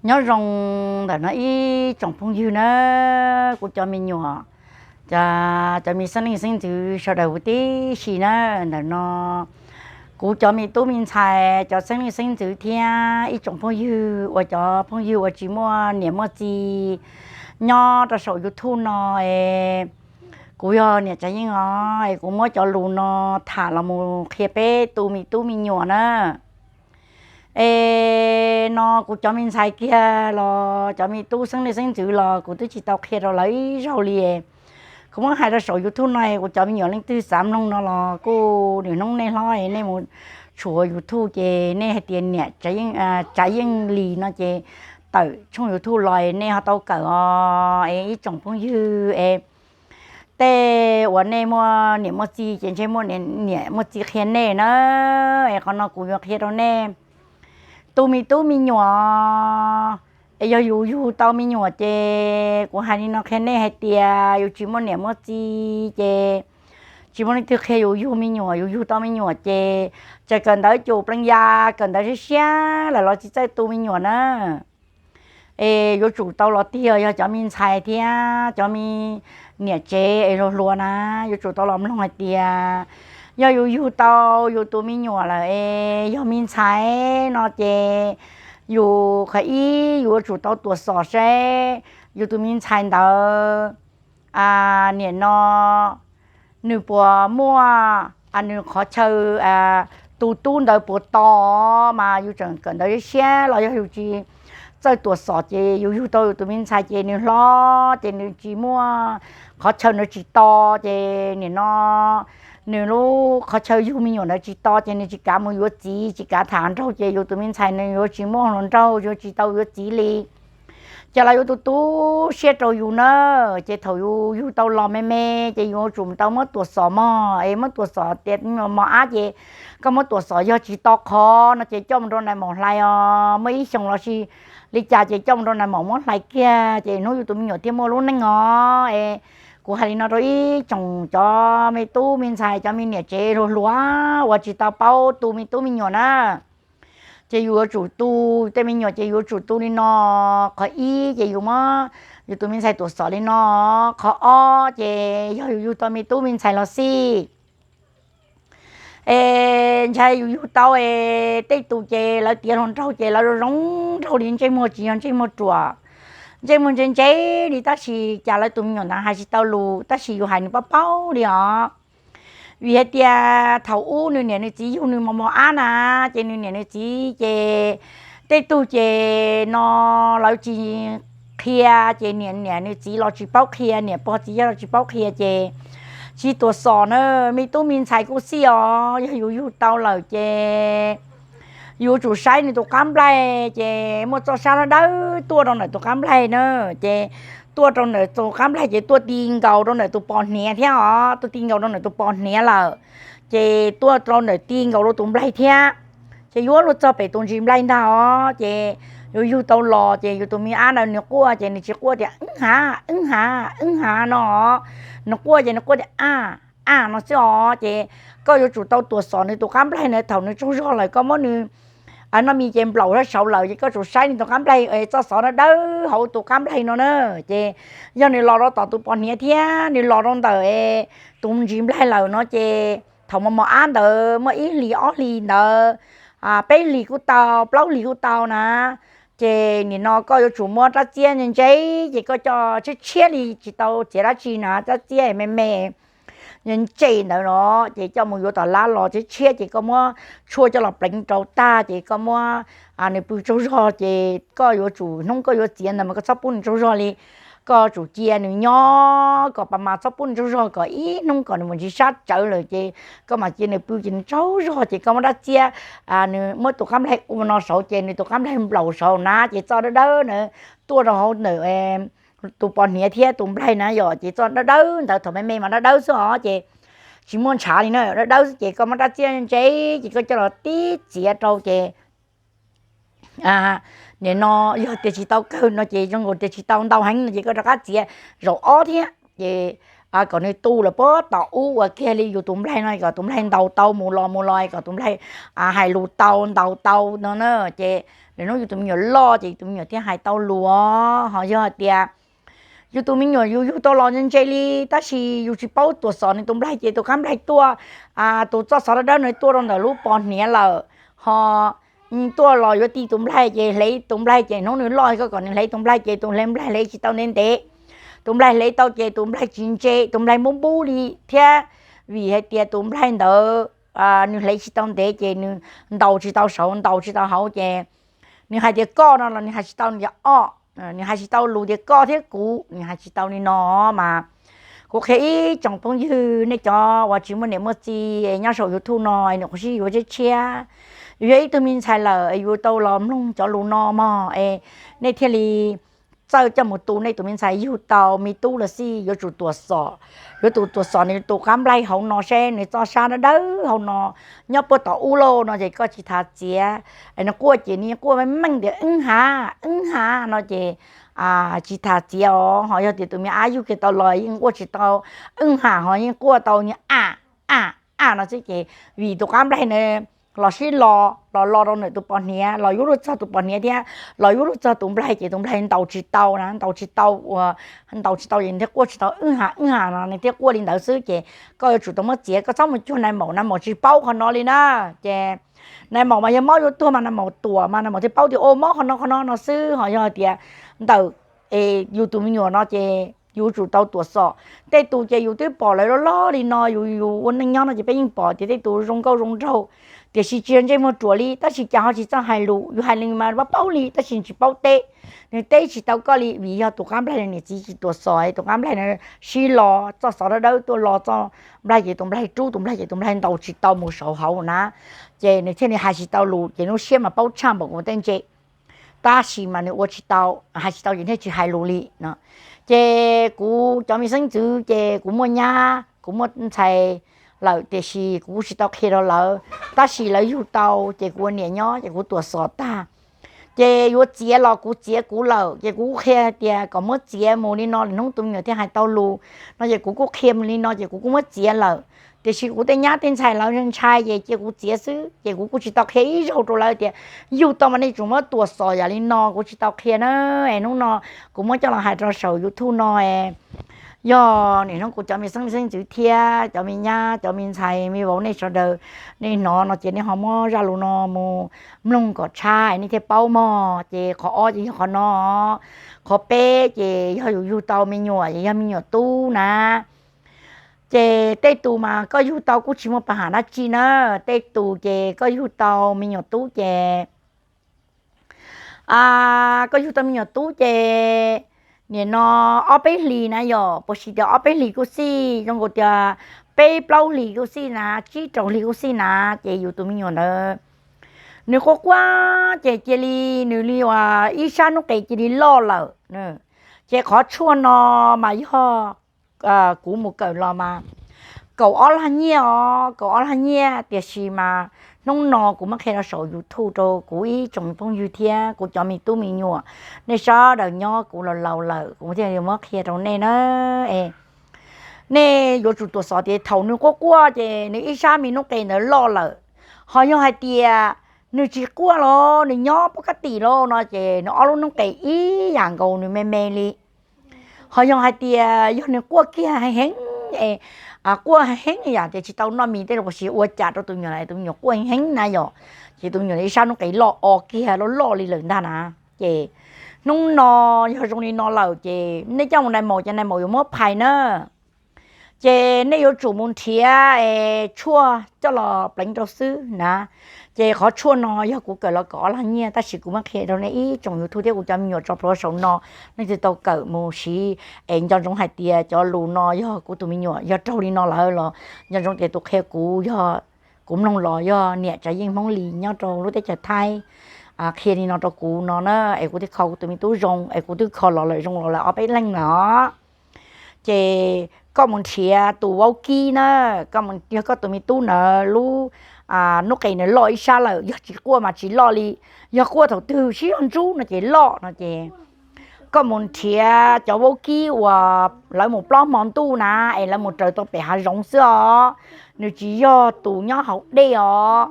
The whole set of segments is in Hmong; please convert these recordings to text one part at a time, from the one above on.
Nyob zoo ntawm no ib tsoom phooj ywg na, kuv cov me nyuam, cov me xeeb leej xeeb ntxwv sawv daws huv tib si na. Ntawm no kuv cov me tub me ntxhais, cov xeeb leej xeeb ntxwv thiab ib tsoom phooj ywg uas cov phooj ywg uas tsis muaj niam muaj txiv nyob rau saum YouTube no es, kuv yog niam Tsav Yeej os, es kuv muab cov lus no tham los mus qhia peb tus me tub me nyuam na. Es no kuv cov me ntxhais kiag los cov me tub xeeb leej xeeb ntxwv los kuv twb tsis tau qhia rau lawv ib zaug li. Kuv muab hais rau saum YouTube no, kuv cov me nyuam leej twg xav mloog no los kuj, nws hnub nej hlob nej mus tshuam YouTube ces nej hais tias niam Tsav Yeej Lis no ces tawm tshooj YouTube los nej ho tau kawm os. Es ib tsoom phooj ywg es, tej uas nej muaj niam muaj txiv ces ntshe muaj niam muaj txiv qhia nej na. Es qhov no kuv yuav qhia rau nej, tus me tub me nyuam, es yog yus yug tau me nyuam ces kuv hais li no qhia nej hais tias yus tsis muaj niam muaj txiv ces tsis muaj leej twg qhia yus yug me nyuam. Yus yug tau me nyuam ces txawm kawm ntawv cum plees ya, kawm ntawv siab siab lawm los tsis txawj tu me nyuam na. Es yuav tsum tau los tiag, yog cov me ntxhais thiab cov me niam tsev es hluas hluas na, yuav tsum tau los mloog hais tias yog yus yug tau yus tus me nyuam lawm es yog me ntxhais no ces yus qhov ib yus yuav tsum tau tuam xom seb yus tus me ntxhais ntawd, nim no nws puas muaj, nws qhov chaw tus tub ntawd puas to, mas yus tseem kawm ntawv siab los yog yus tsis txawj tuam xom ces yus yug tau yus tus me ntxhais ces nws hlob ces nws tsis muaj qhov chaw ntawd tsis to, ces nim no nws lub qhov chaw yug me nyuam ntawd tsis to ces nws tsis kav mus yuav txiv, tsis kav tham nraug ces yus tus me ntxhais nws yuav tsis muaj hluas nraug, yuav tsis tau yuav txiv li. Ces los yuav tu tu siab rau yus na. Ces thaum yus yug tau los me me ces yus yuav tsum tau muab tuam xom mog, es muab tuam xom tias mos ab ces koj muab tuam xom yog tsis to qhov no ces coj mus rau nais maum hlais os, muaj ib xyoos los sis li cas ces coj mus rau nais maum muab hlais kiag ces hnub yus tus me nyuam thiaj muaj lub neej os. Es kuv hais li no rau ib tsoom cov me tub me ntxhais, cov me niam tsev hluas hluas uas tsis tau paub tu me tub me nyuam na. Ces yus yuav tsum tu tej me nyuam ces yuav tsum tu li no. Qhov ib ces yus muab yus tus me ntxhais tuam xom li no. Qhov ob ces yog yus yug tau me tub me ntxhais los xij, es ntshai yus yug tau es tej tus ces lawv tiav hluas nraug ces lawv zoo zoo nraug li ntsej muag tsis yog ntsej muag ruam, ntsej muag ntse ntse li tab sis cas lawv tus me nyuam ntawd hais tsis tau lus tab sis yus hais nws paub paub li os. Vim hais tias thaum ub nws niam nws txiv yug nws mos mos ab na, ces nws niam nws txiv ces tej tug ces no lawv tsis qhia, ces niam niam nws txiv los tsis paub qhia, niam pog txiv yawg los tsis paub qhia ces tsis tuam xom na. Me tub me ntxhais kuj xij os, yog yus yug tau lawm ces yus yuav tsum saib nws tus qab nplaig ces muaj txoj sab dawb dawb tuaj rau ntawm tus qab nplaig na. Ces tuaj rau ntawm tus qab nplaig ces tuaj ti nkaus rau ntawm tus pos hniav thiab os, tuaj ti nkaus rau ntawm tus pos hniav lawm, ces tuaj rau ntawm ti nkaus rau tus nplaig thiab. Ces yuav luag txog pem tus ntsis nplaig ntag os, ces yus yug tau los ces yus tus me ab ntawd nws quaj ces nws tsis quaj tias wb hav wb hav wb hav no, nws quaj ces nws quaj tias a, a no xwb os. Ces koj yuav tsum tau tuam xom nws tus qab nplaig na, thaum nws tsaug zog lawm koj muab nws noj mis ces nplaum sab saud lawm ces koj tsum saib nws tus qab nplaig txoj xov dawb dawb hauv tus qab nplaig no na. Ces yog nws los rau tom tus pos hniav thiab nws los rau ntawm tus ntsis nplaig lawm no ces thaum mos mos ab ntawd muaj ib hlis ob hlis ntawd, peb hlis kuj tau, plaub hlis kuj tau na, ces nim no koj yuav tsum muab rab txiab ntse ntse, ces koj coj tshiab tshiab li tsis tau txiav dab tsi na, rab txiab me me ntse ntawd no, ces coj mus yuav tom lab los tshiab tshiab ces koj muab tshuaj coj los pleev rau tag ces koj muab nws pw tsaug zog ces koj yuav tsum hnub koj yuav txiav ntawd mas koj txhob pub nws tsaug zog li, koj tsum cia nws nyob kom pas mas txhob pub nws tsaug zog kom ib hnub kom nws mus ntsis sab tsawv lawm ces koj mam cia nws pw ces nws tsaug zog ces koj muab rab txiab, nws muab tus qab nplaig ua no saud ces nws tus qab nplaig nplaum saud na ces txoj dawb dawb na tuaj rau hauv ntawm tus pos hniav thiab tus nplaig na yom, ces txoj dawb dawb ntawd thaum me me mas dawb dawb xwb os ces tsis muaj ntshav li na, dawb dawb xwb ces koj muab rab txiab ntse ces koj coj los tib txiav rau ces nim no yog tias tsis tau kawg no ces zoo nkaus tias tsis tau ntau heev no ces koj rov qab txiav zaum ob thiab ces kom nws tu lawm puag tom ub uas kiag li yus tus nplaig no, kom tus nplaig ntaus tau mus los mus los, kom tus nplaig hais lus tau ntaus tau no na. Ces lwm hnub yus tus me nyuam loj ces yus tus me nyuam thiaj hais tau lus. Ho yog hais tias yus tus me nyuam yus yug tau los ntse li, tab sis yus tsis paub tuam xom nws tus nplaig ces tus qab nplaig tuaj, tus txoj xov dawb dawb no tuaj rau ntawm lub pos hniav lawm, ho tuaj los yuav ti tus nplaig ces hle tus nplaig ces hnub nws loj koj kom nws hle tus nplaig ces tus nplaig hle tsis tau ntev ntev. Tus nplaig hle tau ces tus nplaig tsis ntse, tus nplaig npub npub li thiab, vim hais tias tus nplaig ntawd nws hle tsis tau ntev ces nws ntaus tsis tau saud ntaus tsis tau hauv ces nws hais tias koj no los nws hais tsis tau, nws tias o, nws hais tsis tau lus tias koj thiab kuv, nws hais tsis tau li no mas. Kuv qhia ib tsoom phooj ywg nej cov uas tsis muaj niam muaj txiv nyob saum YouTube no, nws qhuv sib yuav tshiab tshiab. Yus yog ib tug me ntxhais lawm es yus tau los mloog cov lus no mog es nej thiaj li txawj coj mus tu nej tus me ntxhais yug tau me tub los xij yuav tsum tuam xom. Yuav tsum tuam xom nws tus qab nplaig hauv no seb nws txoj sab dawb dawb hauv no nyob puag tom ub lauj no ces koj tsis tas txiav. Es nws quaj ces nws quaj meej meej tias wb ha, wb ha no ces tsis tas txiav os. Ho yog tias tus me ab yug kiag tau los yeej quaj tsis tau wb ha, ho yeej quaj tau niag a, a, a no xwb ces vim tus qab nplaig na los sib lo, los lo rau ntawm tus pos hniav, los yuav luag txog tus pos hniav thiab los yuav luag txog tus nplaig ces tus nplaig ntaus tsis tau na, ntaus tsis tau ua, ntaus tsis tau ces nws thiaj quaj tsis tau wb ha, wb ha no, nws thiaj quaj li ntawd xwb ces koj yuav tsum tau muab txiav, koj txhob mus cuag nais maum, nais maum tsis paub qhov no li na. Ces nais maum mas yog mob yuav tuag mas nais maum tuam mas nais maum thiaj paub tias o mob qhov no qhov no no xwb. Ho yog hais tias ntawm yus tus me nyuam no ces yus tsum tau tuam xom. Tej tus ces yus twb pom lawv loj loj li no, yus yus ua neej nyob no ces peb yeej pom tias tej tus zoo nkauj zoo nraug, tiam sis tsis yog ntsej muag ruam li, tab sis cas ho tsis txawj hais lus, yus hais li mas paub paub li tab sis tsis paub teb. Nws teb tsis tau koj li vim yog tus qab nplaig niam txiv tsis tuam xom, tus qab nplaig sib lo, txoj xov dawb dawb tuaj lo txoj nplaig ces tus nplaig rub, tus nplaig ces tus nplaig ntaus tsis tau mus saud hauv na. Ces nws thiaj li hais tsis tau lus ces lub siab mas paub tshaj npaum kuv tej ntse, tab sis mas nws ua tsis tau, hais tsis tau ces thiaj tsis hais lus li no. Ces kuv cov me xeeb ntxwv ces kuv muaj nyab kuv muaj ntxhais lawm tiam sis kuv kuj tsis tau qhia rau lawv, tab sis lawv yug tau ces kuv ua niam nyob ces kuv tuam xom tag. Ces yuav txiav los kuv txiav kuv lawm ces kuv kuj qhia tias kom muab txiav mus li no lwm hnub tus me nyuam thiaj hais tau lus no ces kuv kuj qhia mus li no ces kuv kuj muab txiav lawm. Tiam sis kuv tej nyab tej ntxhais lawv ntshai ces cia kuv txiav xwb ces kuv kuj tsis tau qhia ib zaug rau lawv tias yug tau mas nej tsum muab tuam xom yam li no, kuv tsis tau qhia na. Es hnub no kuv muab coj los hais rau saum YouTube no es yog nim no kuv cov me xeeb xeeb ntxwv thiab cov me nyab cov me ntxhais me vauv nej sawv daws, nej hnov no ces nej ho muab zaj lus no mus mloog kom tshab nej thiaj paub mog. Ces qhov ob ces yog qhov no, qhov peb ces yog yus yug tau me nyuam ces yog me nyuam tub na. Ces tej tus mas koj yug tau kuj tsis muaj pab ham dab tsi na, tej tus ces koj yug tau me nyuam tub ces koj yug tau me nyuam tub ces nim no ob peb hlis na yom, puas tsis tias ob peb hlis kuj xij, zoo nkaus tias peb plaub hlis kuj xij na, tsib rau hlis kuj xij na, ces yus tus me nyuam ntawd nws quaj quaj ces cia li nws li uas ib sab hnub qes cia li loj lawm. Ces qhov tshuaj no mas yog kuv mus kawm los mas kaum ob lag nyiaj os, kaum ob lag nyiaj, tiam sis mas hnub no kuv muab qhia rau saum YouTube rau kuv ib tsoom phooj ywg thiab kuv cov me tub me nyuam, nej sawv daws nyob kuv los laus lawm kuv thiaj muab qhia rau nej na. Nej yuav tsum tuam xov tias thaum nws quaj quaj ces nws ib sab me hnub qes ntawd loj lawm, ho yog hais tias nws tsis quaj los nws nyob pab kab tim los no ces nws ob lub hnub qes ib yam nkaus nws me me li. Ho yog hais tias yog nws quaj kiag heev heev, quaj heev heev yam tias tsis tau noj mis tej los sis ua cas rau tus me nyuam, tus me nyuam quaj heev heev na yom, ces tus me nyuam ib sab hnub qes loj o kiag loj loj li lawm ntag na. Ces hnub no yog zoo li no lawm ces nej coj mus nais maum ces nais maum yuav muab phais na. Ces nej yuav tsum mus nrhiav tshuaj coj los pleev rau xwb na. Ces qhov tshuaj no yog kuv kawm los kaum ob lag nyiaj tab sis kuv muab qhia rau nej ib tsoom YouTube thiab kuv cov me nyuam tso plhuav saum no, nej thiaj tau kawm mus siv. Es nco ntsoov hais tias cov lus no yog kuv tus me nyuam yog raug li no lawm los nco ntsoov tias tus qhia kuv yog, kuv mloog los yog niam Tsav Yeej Hmoob Lis nyob rau lub teb chaws Thaib qhia li no rau kuv no na, es kuv thiaj kho kuv tus me tub zoo es kuv twb kho los lawm zoo los lawm ob peb leeg lawm os. Ces koj mus nrhiav tus vaub kib na, yog koj tus me tub ntawd lub hnub qes ntawd loj ib sab lawm, yog tsis quaj mas tsis loj li, yog quaj thaum twg sib zog ntsub no ces loj no ces Koj mus nrhiav cov vaub kib uas lawv mus plob hmo ntuj na, es lawv mus raws tau pem hav zoov xwb os, nws tsis yog tus nyob hauv dej os.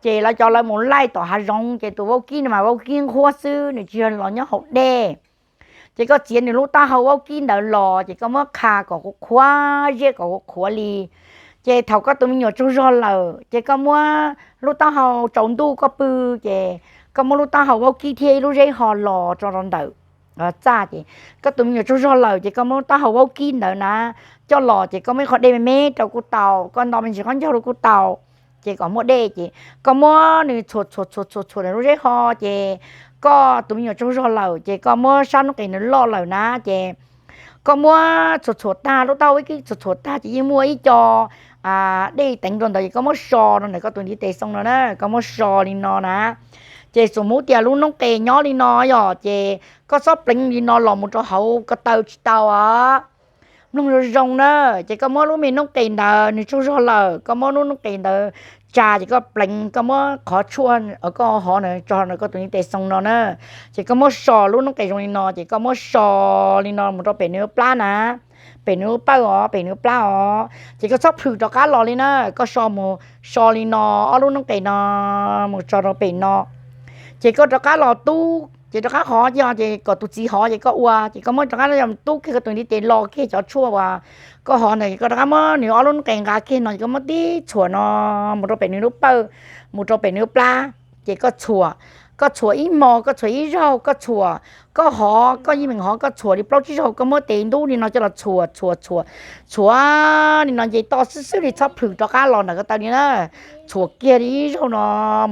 Ces lawv cov lawv mus laij tom hav zoov, ces tus vaub kib no mas vaub kib nqhuab xwb, nws tsis yog los nyob hauv dej. Ces koj txiav nws lub taub hau vaub kib ntawd los, ces koj muab qha kom qhuav qhuav, ziab kom qhuav qhuav li. Ces thaum koj tus me nyuam tsaug zog lawm, ces koj muab lub taub hau tsaus ntuj koj pw, ces koj muab lub taub hau vaub kib thiab ib lub zeb ho los tso rau ntawm txaj. Ces koj tus me nyuam tsaug zog lawm, ces koj muab lub taub hau vaub kib ntawd na coj los, ces koj muab ib qho dej me me rau kuj tau, koj nto me ntsis qaub ncaug rau kuj tau. Ces kom muaj dej, ces koj muab nws txhuam txhuam txhuam txhuam txhuam nws lub zeb ho. Ces koj tus me nyuam tsaug zog lawm, ces koj muab sab noob qes nws loj lawm na, ces koj muab txhuam txhuam tag, lub taub hau vaub kib txhuam txhuam tag, ces yeej muaj ib co dej teev rau ntawd, ces koj muab so rau ntawm koj tus ntiv tes xoo no na, koj muab so li no na. Ces xum hub tias lub noob qes nyob li no yom, ces koj txhob pleev li no los mus rau hauv ko taw tsis tau os. Mloog zoo zoo na, ces koj muab lub me noob qes ntawd, nws tsaug zog lawm, koj muab lub noob qes ntawd tsa, ces koj pleev, koj muab qhov tshuaj koj hov na tso ntawm koj tus ntiv tes xoo no na. Ces koj muab so lub noob qes zoo li no, ces koj muab so li no mus rau pem nws lub plab na, pem nws lub pawj os, pem nws lub plab os. Ces koj txhob plhws rov qab los li na, koj so mus, so li no, ob lub noob qes no mus tso rau pem no. Ces koj rov qab los tub, ces rov qab hov, ces kom tus txiv hov, ces koj ua, ces koj muab rov qab tub kiag koj tus ntiv tes los kiag cov tshuaj uas koj hov ntawd, ces koj rov qab muab nws ob lub noob qes nqa kiag no, ces koj muab tib txhuam no mus rau pem nws lub pawj, mus rau pem nws lub plab. Ces koj txhuam, koj txhuam ib hmo, koj txhuam ib zaug, koj txhuam, koj hov, koj yeej meem hov, koj txhuam li plaub tsib zaug, koj muab tes ntub li no coj los txhuam txhuam txhuam, txhuam li no nce toj xwb xwb li, txhob plhws rov qab los ntawm ko taw li na. Txhuam kiag li ib zaug no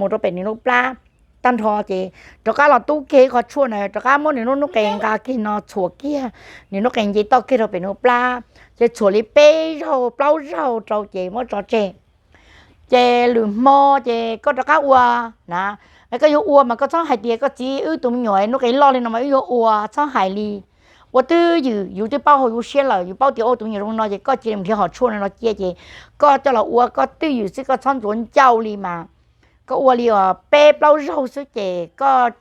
mus rau pem nws lub plab tag nrho, ces rov qab los tub kiag ib qho tshuaj na, rov qab muab nws lub noob qes nqa kiag no txhuam kiag, nws noob qes nce toj kiag rau pem nws lub plab, ces txhuam li peb zaug plaub zaug rau ces muab tso tseg. Ces lwm hmo ces koj rov qab ua na. Koj yuav ua mas koj txhob hais tias koj txiv, wb tus me nyuam noob qes loj li no mas wb yuav ua, txhob hais li. Ua twj ywm, yus twb paub hauv yus siab lawm, yus paub tias ua tus me nyuam zoo no ces koj cia li mus nrhiav hom tshuaj no cia, ces koj coj los ua koj twj ywm xwb, koj txhob ntxuav ncauj li mas. Koj ua li peb plaub zaug xwb ces koj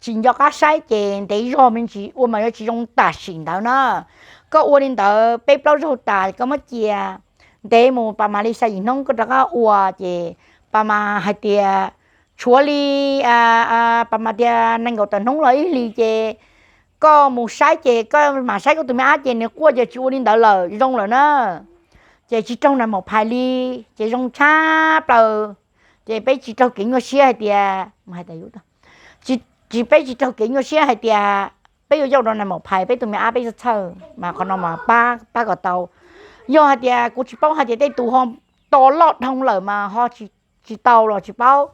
tsis nco qab saib ces ntev zog me ntsis ua mas yuav tsis zoo tam sim ntawd na. Koj ua li ntawd peb plaub zaug tas koj muab cia ntev mus pas mas li xya yim hnub koj rov qab ua ces pas mas hais tias tshuav li, pas mas tias nees nkaum tawm hnub los ib hlis ces koj mus saib ces koj mam saib koj tus me ab ces nws quaj ces tsis ua li ntawd lawm, zoo lawm na. Ces tsis raug nais maum phais li, ces zoo tshaj plaws. Ces peb tsis raug kev nyuaj siab hais tias, hais tias, tsis, peb tsis raug kev nyuaj siab hais tias peb yuav yauj rau nais maum phais, peb tus me ab peb yuav txhawj mas qhov no mas pab, pab kom tau. Yog hais tias kuv tsis paub hais tias tej tus ho to loj dhau lawm mas ho tsis tau los tsis paub.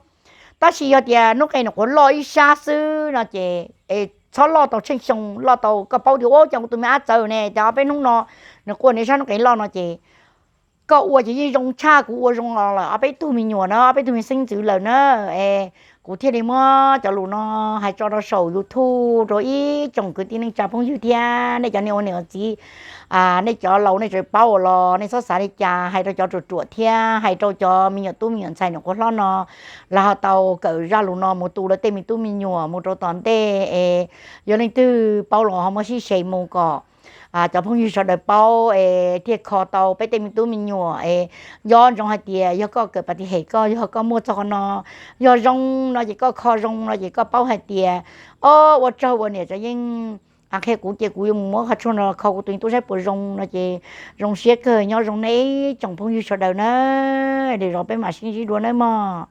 Tab sis yog tias noob qes nws quav loj ib sab xwb no ces txhob loj tau tsheej xyoo, loj tau koj paub tias ua cas kuv tus me ab txawv ne, ces ob peb hnub no nws quaj nws sab noob qes loj no ces koj ua ces yeej zoo tshaj kuv ua zoo los lawm ob peb tug me nyuam na, ob peb tug me xeeb ntxwv lawm na. Es kuv thiaj li muab cov lus no hais tso rau saum YouTube rau ib tsoom kwv tij neej tsa phooj ywg thiab nej cov niam ua niam ua txiv, nej cov laus nej tseem paub ua los nej txhob xav li cas, hais rau cov ruam ruam thiab hais rau cov me nyuam tub me nyuam ntxhais nyuam qhuav hlob no, lawv ho tau kawm zaj lus no mus tu lawv tej me tub me nyuam mus rau tom ntej es yog leej twg paub los ho muab sib se mus kom cov phooj ywg sawv daws paub es thiaj kho tau peb tej me tub me nyuam es nco ntsoov hais tias yog koj kawm pas tis hem koj, yog koj muaj txog qhov no, yog zoo no ces koj kho zoo no ces koj paub hais tias o, ua tsaug ua niam tsa yeej qhia kuv ces kuv yuav mus muab qhov tshuaj no kho kuv tus me tub saib puas zoo no ces zoo siab kawg. Nyob zoo nej ib tsoom phooj ywg sawv daws na, lwm zaus peb mam sib ntsib dua nawb mog.